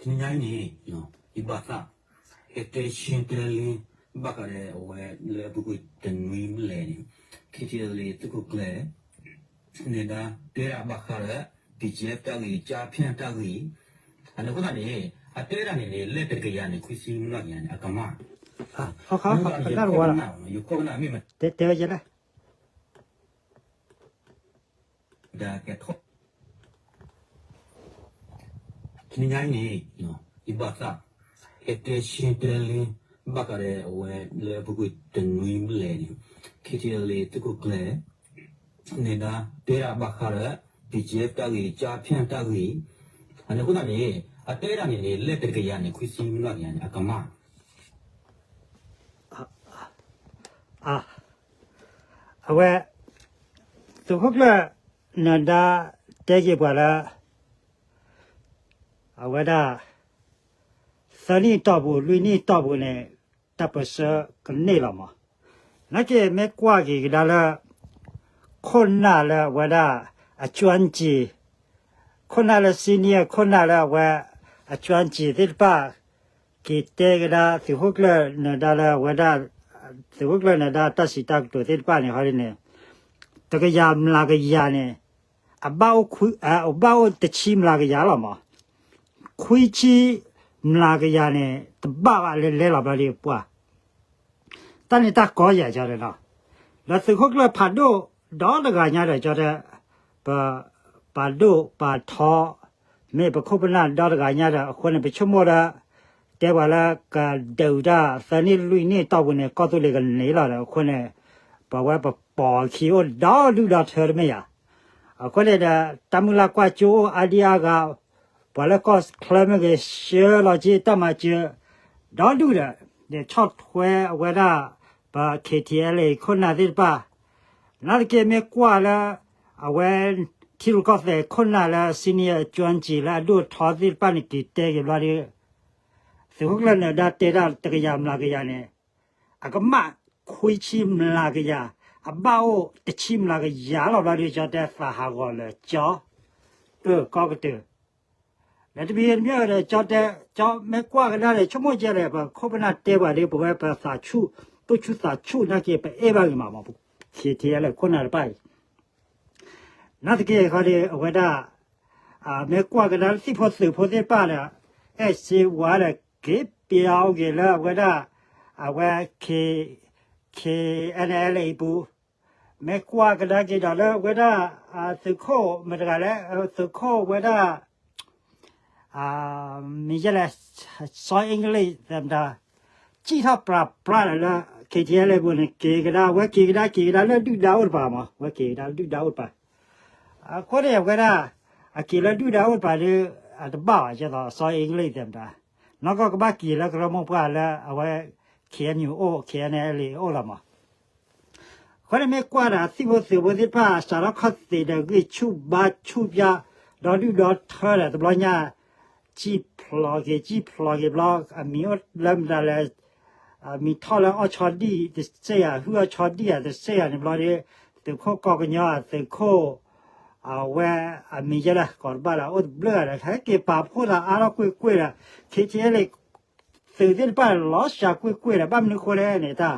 တနံၤညါအံၤန့ၣ် ယဘၣ်သး ဟဲတဲရှင်းတဲလင်း ဘၣ်ဃးဒီးအဝဲလၢအပူၤကွံာ်တနွံမ့ၢ်လဲၣ်န့ၣ် KTLA သုးခိၣ်ကျၢၢ် နဲဒါတဲဒၣ်ဘၣ်ဃးဒီး BGF တၢ်ဂ့ၢ် ကၠါဖၠၣ်တၢ်ဂ့ၢ် အန့ၣ်အဃိသတးန့ၣ် အတဲဒၣ်န့ၣ်န့ၣ် လၢတကယၤန့ၣ် ခွံဆံမျးကယၤန့ၣ် အကမၣ် ယကနၣ်မ့ၢ် တဲဝဲယဲလဲၣ် တနံၤညါအံၤန့ၣ် ယဘၣ်သး ဟဲတဲရှင်းတဲလင်း ဘၣ်ဃးဒီးအဝဲလၢအပူၤကွံာ်တနွံမ့ၢ်လဲၣ်န့ၣ် KTLA သုးခိၣ်ကျၢၢ် နဲဒါ တဲဒၣ်ဘၣ်ဃးဒီး BGF တၢ်ဂ့ၢ် ကၠါဖၠၣ်တၢ်ဂ့ၢ် အန့ၣ်အဃိသတးန့ၣ် အတဲဒၣ်န့ၣ်န့ၣ် လၢတကယၤန့ၣ် ခွံဆံမျးကယၤန့ၣ် အကမၣ် အဝဲ သုးခိၣ်ကျၢၢ် နဲဒါ တဲက့ၤပှၤလၢ အဝဲဒၣ် သၢနံၣ်တီၢ်ပူၤ လွံၢ်နံၣ်တီၢ်ပူၤန့ၣ် တၢ်ပၢၢ်ဆၢကန့ၢ်လီၤမး. နာ်က့မ့ၢ်ကွၢ်က့ၤကဒါလၢ ခိၣ်နၢ်လၢအဝဲဒၣ် အကၠွၣ်ကၠံ ခိၣ်နၢ်လၢ senior ခိၣ်နၢ်လၢအဝဲ အကၠွၣ်ကၠံသ့ၣ်တဖၣ် က့ၤတဲကဒါသုးခိၣ်ကျၢၢ်နဲဒါလၢအဝဲဒၣ် သုးခိၣ်ကျၢၢ်နဲဒါတၢ်စံးတၢ်ကတိၤသ့ၣ်တဖၣ်န့ၣ် ဟီဒ်န့ၣ် တကယၤမျးကယၤန့ၣ် အဘၣ်အိၣ်ခွံ အဘၣ်အိၣ်တဆံမျးကယၤလီၤမး. ခွံဆံမျးကယၤန့ၣ် တဘၣ်ဘၣ်လဲၤလဲၤလီၤဘျီဒ်ပှၤ တၢ်န့ၣ်တၢ်ကီယၤကီဒီးနီၤ, ဒီးသုးခိၣ်ကျၢၢ်ဖးဒိၣ် ဒီတဂၤညါဒီး ကၠီတဲ ပ ပာ်ဒိၣ်ပာ်ထီ မ့ၢ်ပခိၣ်ပနၢ်ဒီတဂၤညါဒီး အဃိန့ၣ် ပဆိကမိၣ်ဒီး တဲပှၤလၢကဒုးတၢ် သၢနံၣ်လွံၢ်နံၣ်တီၢ်ပူၤန့ၣ် ကီၢ်သူလ့ၤကန့ၢ်လီၤဒီး အဃိန့ၣ် ပဝဲပပိာ်အခံအိၣ်ဒီဒူၣ်ဒီထၢတမ့ၢ်ဧါ. အဃိန့ၣ်ဒီး တၢ်မုၢ်လၢ်ကွၢ်ကၠိအိၣ်အါဒံအါဂၤ ပှၤလၢကီၢ်ချၢမ့ၢ်ဂ့ၤ ဆှၢလီၤက့ၤတၢ်မၤစၢၤ ဒီဒူၣ်ဒီး ဒဲးဆီၣ်ထွဲအဝဲဒၣ် ပ KTLA ခိၣ်နၢ်သ့ၣ်တဖၣ် နာ်သက့မ့ၢ်ကွၢ်လၢ အဝဲ ထံရူၢ်ကီၢ်သဲးခိၣ်နၢ်လၢ senior ကၠွၣ်ကၠံလၢအဒိၣ်ထီသ့ၣ်တဖၣ်န့ၣ် က့ၤတဲက့ၤဘျီဒီး သုးခိၣ်ကျၢၢ်နဲဒါတဲဒၣ်တကယၤမျးကယၤန့ၣ် အကမၣ်ခွံဆံမျးကယၤ အဘၣ်အိၣ်တဆံမျးကယၤလီၤဘျီဒီး ကၠီတဲသးဟးဂီၤလၢာ်ကၠီ အၢ ကီကတၢၢ် လၢတမံၤတမံၤဒီး ကၠီတဲ ကၠီမ့ၢ်ကွၢ်ကဒါဒီး ဆိကမိၣ်ကဲလဲၣ် ပခိၣ်ပနၢ်တဲပှၤဒီး ပဝဲပသးဆူၣ် သူၣ်ဆူၣ်သးဆူၣ်နာ်က့ ပအဲၣ်ဘၣ်ဂ့ၤမးမး ပ KTLA ခိၣ်နၢ်တဖၣ်အံၤ နာ်သက့ခီဒီး အဝဲဒၣ် မ့ၢ်ကွၢ်ကဒါလၢသံၣ်ဖိသုးဖိသ့ၣ်တဖၣ်ဒီး အဲၣ်စ့ဝါဒီး က့ၤပျီအိၣ်က့ၤလၢအဝဲဒၣ် အဝဲ K- KNLA အံၤပူၤ မ့ၢ်ကွၢ်ကဒါက့ၤဒီးလၢအဝဲဒၣ် သုးခိၣ်မတၤတဂၤလဲၣ် သုးခိၣ်ဝဲဒၣ် မ့ၢ်ယဲလဲၣ် စီၤအ့ကလံး သမ္မတ စံၣ်ထီၣ်ပြးပြးဒီးလၢ KTLA အပူၤန့ၣ် က့ၤကဒါ အဝဲက့ၤကဒါက့ၤကဒါလၢဒုၣ်ဒါအိၣ်တပၤမး အဝဲက့ၤကဒါလၢဒုၣ်ဒါအိၣ်တပၤ အဃိန့ၣ် အဝဲဒၣ် အက့ၤလၢဒုၣ်ဒါအိၣ်တပၤဒီး အတဘၣ်ဘၣ် ကဲသိး စီၤအ့ကလံး သမ္မတ နီၢ်ကီၢ်ကဘၣ်က့ၤလၢကရၢမိၢ်ပှၢ်လၢအဝဲ KNU အိၣ် KNLA အိၣ်လီၤမး အဃိန့ၣ်မ့ၢ်ကွၢ်ဒီး သံၣ်ဖိသုးဖိသ့ၣ်တဖၣ် စးထီၣ်ခီၣ်သ့ၣ်ဒီး ဂံၢ်ဆူၣ်ဘါဆူၣ်ပျၢ် ဒီဒူၣ်ဒီထၢဒီး တဘျီညါ စံၣ်ဖျိးက့ၤ စံၣ်ဖျိးက့ၤဘျီ အမံၤအိၣ်လၢမတၤလဲၣ် မံၤထီၣ်လၢအီၣ်ဆီဒံၣ်တစဲးယၤ ဟုၣ်အီၣ်ဆီဒံၣ်ယၤတစဲးယၤန့ၣ်ဘျီဒီး သုးခိၣ်ကီၢ်ကညီ သုးခိၣ် အဝဲ အမံၤယဲလၢ ကိးတဘၣ်လၢ အိၣ်တဘျုးဂၤဒီး ဟဲက့ၤပာ်ဖှိၣ်သးအါထီၣ်ကွ့ၢ်ကွ့ၢ်ဒီး KTLA သုးသ့ၣ်တဖၣ်လီၤစှၤကွ့ၢ်ကွ့ၢ်ဒီး ဘၣ်မနုၤဃိလဲၣ်န့ၣ် တၢ်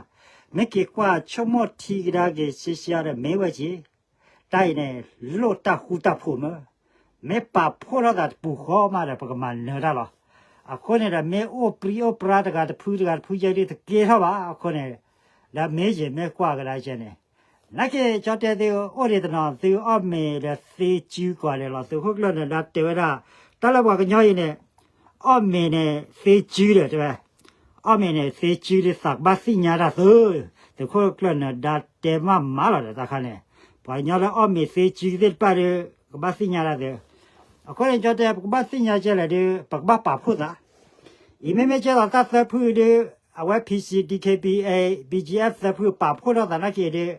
မ့ၢ်က့ၤကွၢ်ဆိကမိၣ်ထံကဒါက့ၤ ရှဲရှဲဒီး မ့ၢ်ဝဲက့ၤ တၢ်အံၤန့ၣ် လိၣ်တၢ်ဃူတၢ်ဖိးမး, မ့ၢ်ပာ်ဖှိၣ်ထီၣ်သးတပူၤဃီမးဒီး ပကမၤနၢၤတၢ်လီၤ. အဃိန့ၣ်ဒီး မ့ၢ်အိၣ်ပြံအိၣ်ပြါတဂၤတဖုတဂၤတဖုယဲဒ်တကဲထီၣ်ဘၣ်. အဃိန့ၣ် ဒီးမ့ၢ်ယဲၢ်မ့ၢ်ကွၢ်ကဒါကဲန့ၣ် နာ်က့ ကၠီတဲသုအိၣ်ဒံးတနီၤ သုအီၣ်မ့ၤဒီးသ့စုကွၢ်လဲၣ်လီၤ. သုးခိၣ်ကျၢၢ်နၢၤဒါတဲဝဲဒၣ် တၢ်လၢပှၤကညီအံၤန့ၣ် အီၣ်မ့ၤန့ၣ်သ့စုဒီးတဲဝဲ အီၣ်မ့ၤန့ၣ်သ့စုဒီး သးကဘၣ်သ့ၣ်ညါတၢ်သု, သုးခိၣ်ကျၢၢ်နၢၤဒါတဲမးမးလီၤဒီးတၢ်ခါန့ၣ် ပှၤကညီလၢအီၣ်မ့ၤသ့စုသ့ၣ်တဖၣ်ဒီး ကဘၣ်သ့ၣ်ညါတၢ်သု. အဃိန့ၣ် ကၠီတဲ ပကဘၣ်သ့ၣ်ညါကဲလဲၣ်ဒီး ပကဘၣ်ပာ်ဖှိၣ်သး အံၤမ့မ့ၢ်ကဲသိးတၢ်သၢဖုဒီး အဝဲ P C, D K B A, B G F သၢဖုပာ်ဖှိၣ်ထီၣ်သးနာ်က့ဒီး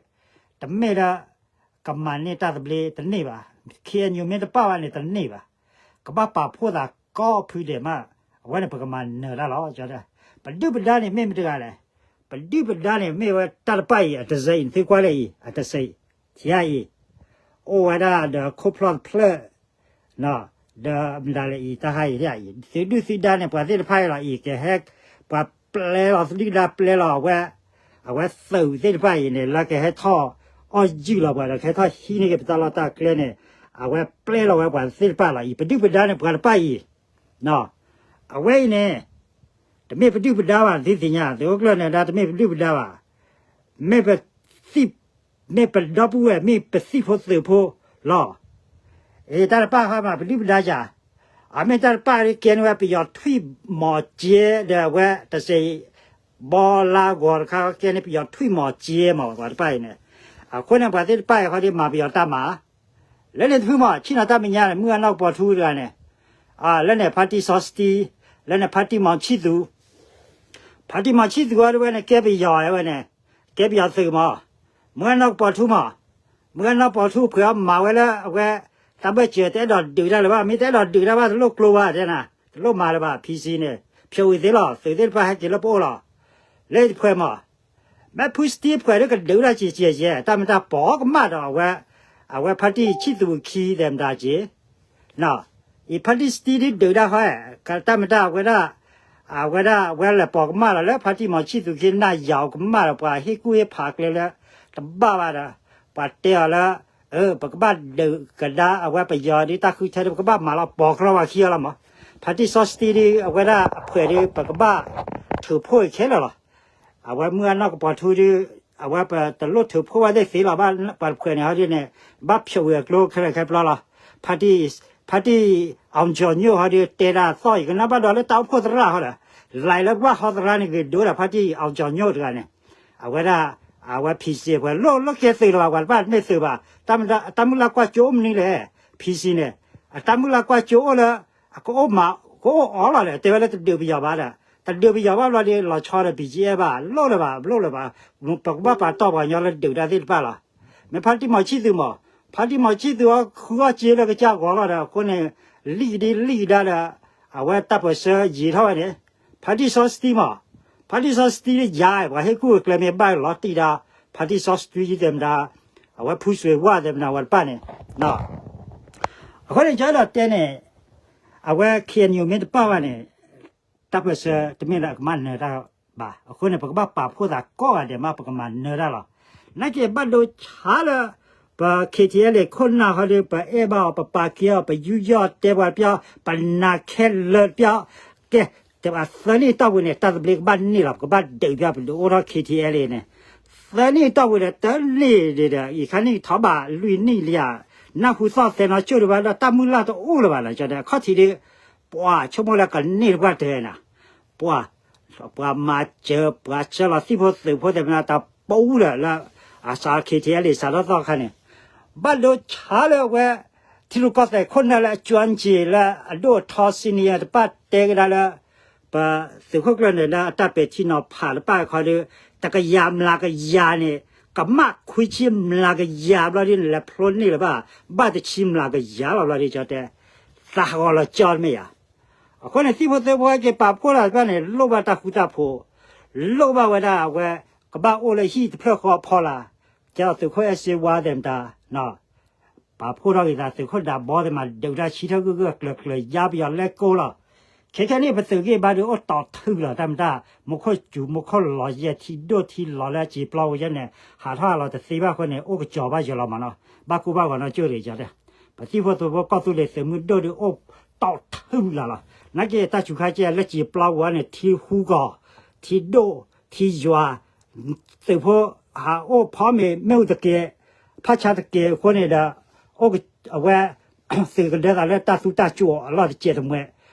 တမ့ၢ်လၢ ကမၤန့ၢ်တၢ်သဘျ့တန့ၢ်ဘၣ်. K N U မ့ၢ်တပာ်ဘၣ်န့ၣ်တန့ၢ်ဘၣ်. ကဘၣ်ပာ်ဖှိၣ်သးကိးဖုဒဲးမး အဝဲန့ၣ်ပကမၤနၢၤတၢ်လီၤ. ပဒုၣ်ပဒါန့ၣ်မ့ၢ်မတၤတဂၤလဲၣ်. ပဒုၣ်ပဒါန့ၣ်မ့ၢ်ဝဲတၢ်တပာ်အံၤ အတစဲးအံၤ သုကွၢ်လၢအံၤ အတစဲးအံၤ ထံအံၤ အိၣ်ဝဲဒၣ်ဒီးခိၣ်ဖျီၣ်တဖျၢၣ် နီၢ် ဒီးမတၤလဲၣ်အံၤ တၢ်ဟါအံၤ သုဒုၣ်သုဒါန့ၣ် ပှၤသ့ၣ်တဖၣ်အံၤလီၤအံၤ ကဟဲ ပှၤပျဲလီၤဒုၣ်ဒါပျဲလီၤအဝဲ အဝဲသုးသ့ၣ်တဖၣ်အံၤန့ၣ် လၢကဟဲထီၣ်အီၣ်ယုၢ်လီၤပှၤဒီး ကဟဲထီၣ်ဟံးန့ၢ်က့ၤပတၢ်လီၢ်တၢ်ကျဲန့ၣ် အဝဲပျဲလီၤဝဲပှၤသ့ၣ်တဖၣ်လီၤအံၤ ပဒုၣ်ပဒါန့ၣ် ပှၤတဖၣ်အံၤ အဝဲအံၤန့ၣ် တမ့ၢ်ပဒုၣ်ပဒါဘၣ် ဒ်သ့ၣ်ညါ သုးခိၣ်ကျၢၢ်နၢၤဒါ တမ့ၢ်ပဒုၣ်ပဒါဘၣ် မ့ၢ်ပသံၣ် မ့ၢ်ပဒီပုၢ်ဝဲၢ် မ့ၢ်ပသံၣ်ဖိသုးဖိလီၤ. အတၢ်တဖၣ်ဟီမး ပဒုၣ်ပဒါယၤ အမ့ၢ်တၢ်တဖၣ်ဒ်ကဲန့ၢ်ဝဲပယီၤထွံၣ်မီၤက့ဒီးအဝဲတစဲး ဘီလါဂီၤတခါ ကဲန့ၢ်ပယီၤထွံၣ်မီၤက့မး ပှၤတဖၣ်အံၤန့ၣ် အဃိန့ၣ် ပှၤသ့ၣ်တဖၣ်အံၤဃီဒ်မၤပယီၤတၢ်မၤ လၢန့ၣ်တဖုမး ဆ့ၣ်နီၤတၢ်မဲာ်ညါန့ၣ် မုၢ်အနီၢ်ကပီၤထူတဂၤန့ၣ် လၢန့ၣ် ဖါတံၢ်စီစတံ လၢန့ၣ် ဖါတံၢ်မီၤဆံၣ်သူ ဖါတံၢ်မီၤဆံၣ်သူအီၤတဝဲန့ၣ် ကဲပယီၤဝဲန့ၣ် ကဲပယီၤသုးမး မုၢ်အနီၢ်ကပီၤထူမး မုၢ်အနီၢ်ကပီၤထူဖှဲးအီၤမၤဝဲလၢအဝဲ တၢ်ဘၢၣ်စၢၤတအဲၣ်ဒိးဒုးတၢ်လၢၤဘၣ် မ့ၢ်တအဲၣ်ဒိးဒုးတၢ်ဘၣ် တလိၣ်ကျိဘၣ်တဲနၤ တလိၣ်မၤလၢၤဘၣ် ဖံစံန့ၣ် ဖျိးဝံၤသ့လီၤ သုးသ့ၣ်တဖၣ်ဟဲက့ၤလၢပအိၣ်လီၤ လၢတဖှဲးမး မ့ၢ်ဖုစတံဖှဲးဒ်ကဒုးတၢ်ကဲကဲယဲ တၢ်မ့ၢ်တၢ်ပိာ်ကမၣ်ဒီးအဝဲ အဝဲဖါတံၢ်ဆံၣ်သူခံသဲးမတၤက့ အံၤဖါတံၢ်စတံဒ်ဒုးတၢ်ဃီ တၢ်မ့ၢ်တၢ်အဝဲဒၣ် အဝဲဒၣ်ဝဲလဲၤပိာ်ကမၣ်ဒီးလၢဖါတံၢ်မီၤဆံၣ်သူခံနၢ်ယၤအီၤကမၣ်ဒီး ပှၤဟ့ၣ်ကူၣ်ဟ့ၣ်ဖးကျဲလၢ တဘၣ်ဘၣ်ဒီး ပှၤတဲအီၤလၢ ပကဘၣ်ဒုးကဒါအဝဲပယီၤဒ်တၢ်ဃုထၢဒ် ပကဘၣ်မၤလီၤပိာ်ကြီပှၤခံအီၤလီၤမး ဖါတံၢ်စီစတံဒ်အဝဲဒၣ်အဖှဲးဒ် ပကဘၣ်ထုးဖှိၣ်အခဲလၢာ်လီၤ အဝဲမုၢ်အနီၢ်ကပီၤထူဒ် အဝဲပတလိၣ်ထုးဖှိၣ်ဘၣ်သ့ၣ်သ့လီၤ ဘၣ်ပှၤတဖှဲးန့ၣ်ဟီဒ်န့ၣ် ဘၣ်ဖျိးဝံၤအကျိခဲလၢာ်ခဲပျီလီၤ ဖါတံၢ် ဖါတံၢ် အောင်ကျော်ညွန့် ဟီဒ်တဲဒၣ်သီၣ်အံၤ ကနၣ်ဘၣ်ဒီးလၢတၢ်အိၣ်ဖှိၣ်သရၣ်ဟီဒီး လဲၤလၢပှၢ်ဟီသရၣ်န့ၣ်ဂ့ၤဒိၣ်ဒီး ဖါတံၢ် အောင်ကျော်ညွန့် တဂၤန့ၣ် အဝဲဒၣ် အဝဲ ဖံစံ အဖှဲး လိၣ်လိၣ်ကဲသုးလၢၤဘၣ် ပှၤတဖၣ်တမ့ၢ်သုးဘၣ် တၢ်မုၢ်လၢ်ကွၢ်ကၠိအိၣ်မနုၤလဲၣ် ဖံစံန့ၣ် အတၢ်မုၢ်လၢ်ကွၢ်ကၠိအိၣ်လၢ အကအိၣ်မး ကအိၣ်အီလီၤဒီး တဲဝဲလၢတဒုးပယီၤဘၣ်ဒီး တဒုးပယီၤဘၣ်ဘျီဒီး လီၤဆီဒီး ဘံၣ်ကၠံအဲၣ်ဘၣ် လိၣ်လၢၤဘၣ် လိၣ်လၢၤဘၣ် ပကဘၣ်ပာ်တီၢ်ပှၤကညီလၢဒုးတၢ်သ့ၣ်တဖၣ်လီၤ မ့ၢ်ဖါတံၢ်မီၤဆံၣ်သူမး ဖါတံၢ်မီၤဆံၣ်သူအီၤဃုအီၣ်ကၠ့လၢကစၢ်ဂီၤလီၤဒီး အဃိန့ၣ် လံၣ်ဒ်လံၣ်ကဒါဒီး အဝဲတၢ်ပၢၢ်ဆၢယံာ်ထီၣ်ဝဲန့ၣ် ဖါတံၢ်စီစတံမး ဖါတံၢ်စီစတံယၤ ပှၤဟ့ၣ်ကူၣ်ကျဲမ့ၢ်ဘၣ်လီၤတံၢ်ဒီး ဖါတံၢ်စီစတံသဲးမတၤ အဝဲဖူစှ့ၤဝၣ်သဲးမတၤဝဲတဖၣ်န့ၣ် အဃိန့ၣ် ကၠီအဲၣ်ဒိးတဲန့ၣ် အဝဲ ခ့ၣ်အဲၣ်ယူၣ် မ့ၢ်တပာ်ဘၣ်န့ၣ် တၢ်ပၢၢ်ဆၢတမ့ၢ်လၢအကမၣ်နၢၤတၢ်ဘၣ်. အဃိန့ၣ် ပကဘၣ်ပာ်ဖှိၣ်သးကိးဂၤဒဲးမး ပကမၤနၢၤတၢ်လီၤ. နာ်က့ဘၣ်ဒိဆါလၢ ပ ခ့ၣ်ထံၣ်အဲလ်အ့ၣ် ခိၣ်နၢ်ဟီဒုး ပအဲၣ်ဘၣ်အီၤ ပပာ်ကဲအီၤ ပယူးယီၣ်တဲပှၤတပျီ ပနာ်ခဲလၢာ်တပျီ ကဲ တဘၣ်သၢနံၣ်တီၢ်ပူၤန့ၣ် တၢ်သဘျ့ကဘၣ်န့ၢ်လီၤ. ပကဘၣ်ဒုးပျီ ပဒုးအိၣ်ထီၣ် ခ့ၣ်ထံၣ်အဲလ်အ့ၣ် န့ၣ် သၢနံၣ်တီၢ်ပူၤဒီး တၢ်န့ၣ်ဒီး အံၤခါနံၣ်ထီၣ်ဘးလွံၢ်နံၣ်လံဧါ နၢ်ဟူသီၣ်သဲနီၢ်ကၠိၣ်ဒံးဘၣ်ဒီး တၢ်မုၢ်လၢ်တအိၣ်လၢၤဘၣ်လီၤ. ကၠီတဲ အခီၣ်ထံးဒုး ပှၤဆိကမိၣ်လၢကန့ၢ်တပှၢ်တၢၢ်နၤ ပှၤ ပှၤမၤစၢၤ ပှၤဆှၢလီၤသံၣ်ဖိသုးဖိသ့ၣ်မနၤ တပူၤလၢာ်လၢ အစး ခ့ၣ်ထံၣ်အဲလ်အ့ၣ် စးထီၣ်သီခါန့ၣ် ဘၣ်ဒိဆါလၢအဝဲ ထံရူၢ်ကီၢ်သဲးခိၣ်နၢ်လၢအကၠီကၠ့ၤလၢအဒိၣ်အထီ senior တဖၣ်တဲကဒါလၢ ပသုးခိၣ်ကျၢၢ်နၢၤဒါအတၢ်ပဲာ်ထံနီၤဖးတဖၣ်ခီဒုး တကယၤမျးကယၤန့ၣ် ကမၣ်ခွံဆံမျးကယၤဘျီဒုးန့ၣ် လဲၤဖျိန့ၢ်လၢၤဘၣ် ဘၣ်တဆံမျးကယၤလီၤဘျီဒုး ကၠီတဲ သးဟးဂီၤလီၤကၠီတမ့ၢ်ဧါ. အဃိန့ၣ် သံၣ်ဖိသုးဖိဟဲက့ၤပာ်ဖှိၣ်လီၤတဖၣ်န့ၣ် လိၣ်ဘၣ်တၢ်ဃူတၢ်ဖိး လိၣ်ဘၣ်ဝဲဒၣ်အဝဲ ကဘၣ်အိၣ်လၢဟံၣ်တဖျၢၣ်ဃီအဖီလာ် ကဲသိးသုးခိၣ်အဲၣ်စ့ဝါသဲးမတၤ ပာ်ဖှိၣ်ထီၣ်က့ၤသး သုးခိၣ်ဒးဘီသ့ၣ်မး ဒုးတၢ်ဆံထၢၣ်ဂၢၢ်ဂၢၢ်ကျၢၤကျၢၤ ယါပယီၤလဲကိလီၤ. ခဲခဲန့ၣ် ပသုးဂ့ၢ်ဘါဒုးအိၣ်တီၢ်ထုးလီၤ တၢ်မတၤ မူခိၣ်စူၤမူခိၣ်လီၤယဲၢ်ထံဒိၣ်ထံလီၤလၢအစံာ်ပျီဝဲယဲၢ်န့ၣ် ဟးထီၣ်ဟးလီၤတသ့ဘၣ်အဃိန့ၣ် အိၣ်ကစီၤဘၣ်ယၢၤလီၤမးနီၤ ဘၣ်ကူဘၣ်ဂီၤနီၤကၠိၣ်တဂ့ၤကၠီတဲ ပသံၣ်ဖိသုးဖိကီၢ်သူလ့ၤသုးမုၢ်ဒိၣ်ဒုးအိၣ်တီၢ်ထုးလီၤလီၤ. နာ်က့တၢ်စူၤခါကဲလၢစံာ်ပျီဝဲန့ၣ် ထံဟူကီၤ ထံဒိၣ် ထံယွၤ သုးဖိ ဟးအိၣ်ဖီမ့ၤမ့ၣ်အူတကဲ ဖၣ်ဆါတကဲအဃိန့ၣ်ဒီး အိၣ်အဝဲ သုးကဒၢသးလၢတၢ်သူတၢ်စူၤအလီၢ်တစဲးတမှဲး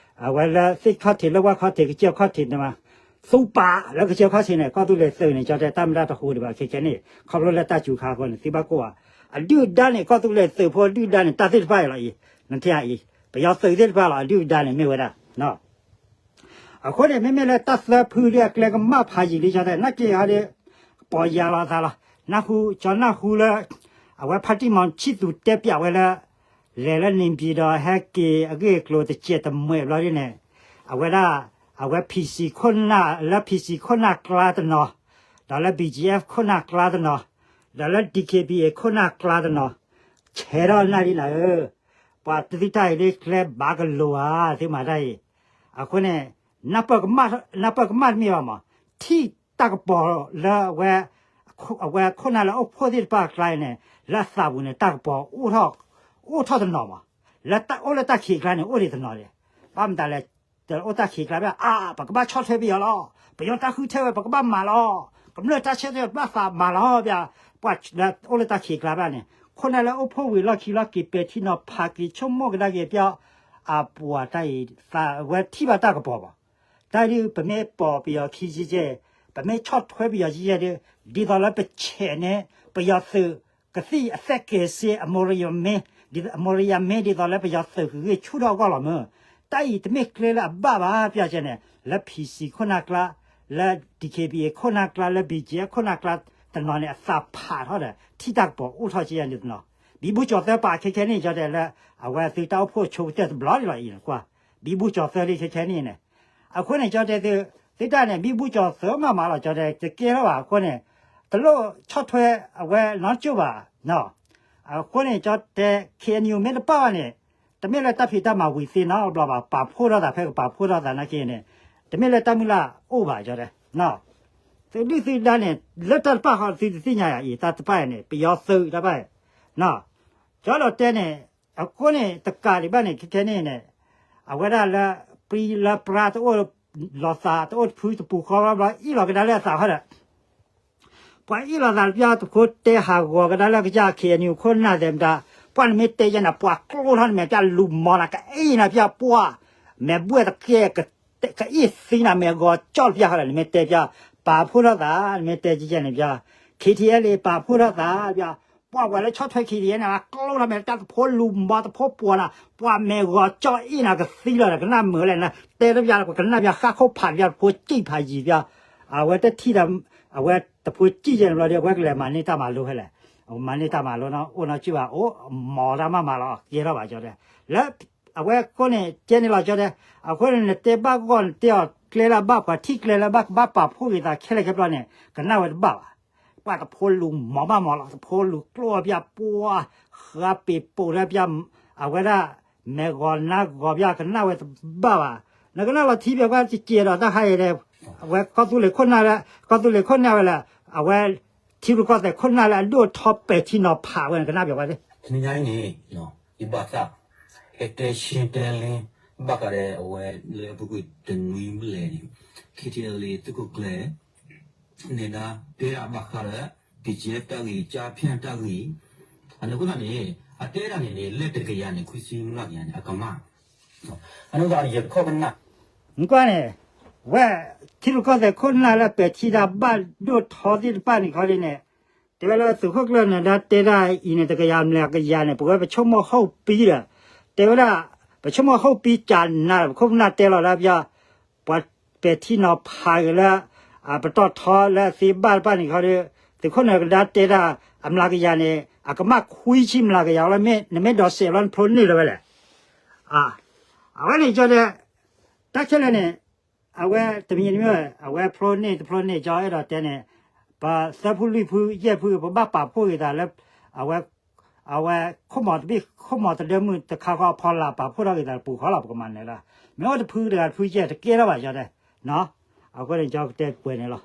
အဝဲလၢသ့ၣ်ခီၣ်ထံးလၢဝၣ်ခီၣ်ထံး ကစၢၢ်ခီၣ်ထံးန့ၣ်မး သူပာ်လၢကစၢၢ်ခီၣ်ထံးန့ၣ် ကီၢ်သူလ့ၤသုးန့ၣ် ကၠီတဲတၢ်မတၤတဟူဒံးဘၣ် ခဲခဲန့ၣ် ခီဖျိလၢတၢ်စူၤခါအဃိန့ၣ် သုဘၣ်ကိၢ်ဘၣ် အဒုၣ်အဒါန့ၣ် ကီၢ်သူလ့ၤသုးဖိအဒုၣ်အဒါန့ၣ် တၢ်သ့ၣ်တဖၣ်အံၤလီၤအံၤ နထံၣ်အံၤ ပယီၤသုးသ့ၣ်တဖၣ်လီၤ အဒုၣ်အဒါန့ၣ်မ့ၢ်ဝဲဒၣ် အဃိန့ၣ် မ့မ့ၢ်လၢတၢ်သၢဖုဒ်အကျဲကမၣ်ဖးယံာ်လံ ကၠီတဲ နာ်က့ဟီဒ် ပီၢ်ယၢ်လီၤအသးလီၤ. နၢ်ဟူ ကၠီနၢ်ဟူလၢ အဝဲဖါတံၢ်မီၤဆံၣ်သူတဲပၠးဝဲလၢ လဲၤလၢနံၣ်ပျံၤဒီးဟဲက့ၤအဂ့ၢ်အကျိၤတစဲးတမှဲးဘျီဒ်န့ၣ် အဝဲဒၣ် အဝဲ ဖံစံခိၣ်နၢ် လၢ ဖံစံခိၣ်နၢ်ကျါတနီၤ ဒီးလၢ ဘီၣ်ကၠံၣ်အဲၣ် ခိၣ်နၢ်ကျါတနီၤ ဒီးလၢ ဒံၣ်ခ့ၣ်ဘံၣ်အ့ၣ် ခိၣ်နၢ်ကျါတနီၤ ဆဲးထီၣ်နၢ်ဒ်နၤဧၢ ပှၤတသုတၢ်အံၤလၢကျဲဘၣ်ကလိၤဧါ သုမၤတၢ်အံၤ, အဃိန့ၣ် နၢ်ပၢၢ်ကမၣ်တမ့ၢ်ဘၣ်မး, ထံၣ်တၢ်ကပီၤလၢအဝဲ အဝဲခိၣ်နၢ်လၢအိၣ်ဖှိၣ်သ့ၣ်တဖၣ်အကျါအံၤန့ၣ် လၢအသးပူၤန့ၣ် တၢ်ကပီၤအိၣ်ထီၣ်တနီၤမး, လၢအိၣ်လၢတၢ်ခံးအကျါန့ၣ် အိၣ်ဒံးတနီၤဒံး, ဘၣ်မတၤလဲၣ်, တအိၣ်တၢ်ခံးအကျါဘၣ် အါ ပကဘၣ်ဆီၣ်ထွဲပယီၤလီၤ, ပယီၤတၢ်ဃုထၢဝဲ ပကဘၣ်မၤလီၤ, ကမျၢၢ်တၢ်ဆၢထၢၣ်ပဘၣ်သးမၤလီၤ ပှၤလၢအိၣ်လၢတၢ်ခံးအကျါဘၣ်န့ၣ် ခိၣ်နၢ်လၢအိၣ်ဖှိၣ်ဝံၤလီၢ်ခံလီၢ်က့ၤပဲာ်ထံနီၤဖးက့ၤဆိကမိၣ်ကဒါက့ၤပျီ အပှၤတၢ်အံၤ သးဝဲထံၣ်ဘၣ်တၢ်ကပီၤဘၣ်, တၢ်ဒုးပမ့ၢ်ပိာ်ပယီၤခံယဲၢ်ယဲၢ်, ပမ့ၢ်ဆီၣ်ထွဲပယီၤယဲၢ်ယဲၢ်ဒီး ဒ်သိးလၢပဆဲးန့ၣ် ပယီၤသုးကသံၣ်အသက်ကဲးစ့ အမိရယမ့ၢ်, အမိရယမ့ၢ်ဒ်သိးလၢပယီၤသုးကဂ့ၢ်ဆူၣ်ထီၣ်အဂီၢ်လီၤမၢ်, တၢ်အံၤတမ့ၢ်ကျဲလၢအဘၣ်ဘၣ် ပျီကဲန့ၣ် လၢ PC ခိၣ်နၢ်ကျါ, လၢ DKBA ခိၣ်နၢ်ကျါ, လၢ BGF ခိၣ်နၢ်ကျါတနီၤန့ၣ် အသးဖးထီၣ်ဒီး ထံၣ်တၢ်ကပီၤအိၣ်ထီၣ်ကဲယဲၢ်န့ၣ်တနီၤ, ဘံဘူကၠီၤသၢပာ်ခဲခဲန့ၣ် ကၠီတဲလၢ အဝဲသုတၢ်အိၣ်ဖှိၣ်ဆိကတၢၢ်တဘျီဒံးလီၤအံၤန့ၣ်ကွၢ်, ဘံဘူကၠီၤသၢလံခဲခဲန့ၣ်န့ၣ်, အဃိန့ၣ် ကၠီတဲသု, သုတၢ်န့ၣ် ဘံဘူကၠီၤသၢမးမးလီၤ ကၠီတဲ တကဲထီၣ်ဘၣ်အဃိန့ၣ်, တလိၣ်ဆီၣ်ထွဲအဝဲနီတကၠိၢ်ဘၣ်, အဃိန့ၣ် ကၠီတဲ KNU မ့ၢ်တပာ်ဘၣ်န့ၣ်, တမ့ၢ်လၢတၢ်ဖံးတၢ်မၤဝံၤသ့နီတဘျီဘၣ်, ပာ်ဖှိၣ်ထီၣ်သးဖဲကပာ်ဖှိၣ်ထီၣ်သးနာ်က့န့ၣ်, တမ့ၢ်လၢတၢ်မုၢ်လၢ်အိၣ်ဘၣ် ကၠီတဲ, သုဒုၣ်သုဒါန့ၣ် လၢတၢ်တပာ်ဃီသုတသ့ၣ်ညါယၤအံၤ တၢ်တပာ်န့ၣ် ပယီၤသုးတၢ်ပာ်, ကၠီဒီးတဲန့ၣ်, အဃိန့ၣ် တကးဒံးဘၣ်န့ၣ် ခဲခဲန့ၣ်န့ၣ်, အဝဲဒၣ်လၢ ပြံလၢပြါတအိၣ်, လီၤသးတအိၣ်တဖုတပူၤဃီဘျီဘျီ အ့ၣ်လီၤကဒါလၢအသးဃီဒီး ပှၤအ့ၣ်လိာ်သးတပျၢ်တဖိတဲဟးဂီၤကဒါလၢကစၢ် KNU ခိၣ်နၢ်သဲးမတၤ, ပှၤနမ့ၢ်တဲယဲၢ်နၤ ပှၤကျိထီၣ်နမဲာ်ပျၢ်လူၤမီၤနၤ ကအ့ၣ်နၤပျၢ်ပှၢ်, မဲာ်ဘှဲၣ်တကဲ, ကအ့ၣ်သံနၤ မဲာ်ဂီၤကၠီၣ်ပျၢ်ဃီဒီး နမ့ၢ်တဲပျၢ်, ပာ်ဖှိၣ်ထီၣ်သး နမ့ၢ်တဲယဲၢ်န့ၣ်ပျၢ်, KTLA ပာ်ဖှိၣ်ထီၣ်သးပျၢ်, ပှၤဝဲလၢဆီၣ်ထွဲ KTLA န့ၣ် ကျိထီၣ်မဲာ်ပျၢ်တဖိလူၤမီၤ တဖိပှီၤနၤ ပှၤမဲာ်ဂီၤကၠီၣ်အ့ၣ်နၤကသံလီၤဒီး ကနၣ်မုာ်လဲၣ်နၤ တဲတပျၢ် ပကနၣ်ပျၢ်ဃၣ်ခိၣ်ဖးတပျၢ် တဖိစံၣ်ဖးယံၤပျၢ်, အဝဲတထံၣ်ဒီး အဝဲတဖိစံၣ်ယဲၢ်န့ၣ်ဘျီဒီး အဝဲကလဲၤမၤန့ၢ်တၢ်မၤလိဖဲလဲၣ်, မၤန့ၢ်တၢ်မၤလိနီၤ အိၣ်နီၢ်ကၠံၣ်ဘၣ် အိၣ်မီၤတၢ်မၤမၤလီၤ ကဲထီၣ်ဘၣ်ကၠီတဲ, လၢ အဝဲကိးန့ၣ် ကဲန့ၣ်လီၤကၠီတဲ, အဃိန့ၣ် နတဲဘၣ်ဂီၢ်နတဲအီၤကျဲလၢအဘၣ် ပှၤထံၣ်ကျဲလၢအဘၣ် ကဘၣ်ပာ်ဖှိၣ်ဂ့ၤသးခဲလၢာ်ခဲဘျီန့ၣ် ကနၣ်ဝဲတဘၣ်ဘၣ်, ပှၤတဖိလူၤမီၤဘၣ်မီၤလီၤ တဖိလူၤကျိၣ်ပျၢ်ပှၢ်, ဃါပ့ၤပိာ်လၢပျၢ်, အဝဲဒၣ် မဲာ်ဂီၤနါဂီၤပျၢ် ကနၣ်ဝဲတဘၣ်ဘၣ်, နကနၣ်လီၤထံပျၢ်ကွၢ်တကဲဒီးတၢ်ခါအံၤဒီး, အဝဲကီၢ်သူလ့ၤခိၣ်နၢ်လၢ ကီၢ်သူလ့ၤခိၣ်နၢ်ဝဲလၢ, အဝဲ ထံရူၢ်ကီၢ်သဲးခိၣ်နၢ်လၢအဒိၣ်ထီပဲာ်ထံနီၤဖးဝဲန့ၣ် ကနၣ်ပျၢ်ကွၢ်သ့ၣ်, တနံၤညါအံၤန့ၣ်, ယဘၣ်သး, ဟဲတဲရှင်းတဲလင်း, ဘၣ်ဃးဒီးအဝဲလၢအပူၤကွံာ်တနွံမလဲၣ်န့ၣ်, KTLA သုးခိၣ်ကျၢၢ် န့ၣ်ဒါတဲဒၣ်ဘၣ်ဃးဒီး BGF တၢ်ဂ့ၢ် ကျားဖြန့် တၢ်ဂ့ၢ်, အနီၢ်ခိသတးန့ၣ် အတဲဒၣ်န့ၣ်န့ၣ် လၢတကယၤန့ၣ် ခွံဆံမျးကယၤန့ၣ် အကမၣ်, အနီၢ်ခိသတးန့ၣ် ယတခီကနၣ်, နကွၢ်န့ၣ်, ဝဲ ထံရူၢ်ကီၢ်သဲးခိၣ်နၢ်လၢပဲာ်ထံတၢ်ဘၣ်ဒိၣ်ထီသ့ၣ်တဖၣ်န့ၣ်ခီဒ်န့ၣ်, တဲဝဲလၢသုးခိၣ်ကျၢၢ်န့ၣ်ဒါတဲဒၣ်အံၤန့ၣ် တကယၤမျးကယၤန့ၣ် ပဝဲပဆိကမိၣ်ဟီၣ်ပံၤဒီး, တဲဝဲဒၣ်, ပဆိကမိၣ်ဟီၣ်ပံၤကနၤဒီး ပခိၣ်ပနၢ်တဲလီၤလၢပျၢ် ပှၤပဲာ်ထံနီၤဖးဂ့ၤလၢ ပတီၢ်ထီလၢအသ့ဘၣ်တဖၣ်န့ၣ်ခီဒီး, သုးခိၣ်န့ၣ်ကဒါတဲဒၣ် အမျးကယၤန့ၣ် အကမၣ်ခွံဆံမျးကယၤလီၤ, နမ့ၢ်ဒိးစဲးဘျီ နဖျိန့ၢ်လၢၤဝဲလဲၣ်, အဝဲန့ၣ်ကၠီတဲ, တၢ်ခဲလၢာ်န့ၣ်, အဝဲတမံၤတမံၤ, အဝဲဖျိန့ၢ်တဖျိန့ၢ် ကၠီအဲၣ်ဒိးတဲန့ၣ်, ပသၢဖုလွံၢ်ဖုယဲၢ်ဖု ပဘၣ်ပာ်ဖှိၣ်ဂ့ၤသးလၢ အဝဲ အဝဲ ခိၣ်မီၤတဘ့ၣ် ခိၣ်မီၤတဒၢမုၢ်တခါဃီအဖီလာ် ပာ်ဖှိၣ်ထီၣ်ဂ့ၤသးတပူၤဃီလီၤ ပကမၤနၢၤလီၤ, မ့ၢ်အိၣ်တဖုတဂၤတဖုယဲၢ် တကဲထီၣ်ဘၣ်ကၠီတဲ, အဃိန့ၣ် ကၠီကတဲပှဲၤန့ၣ်လီၤ,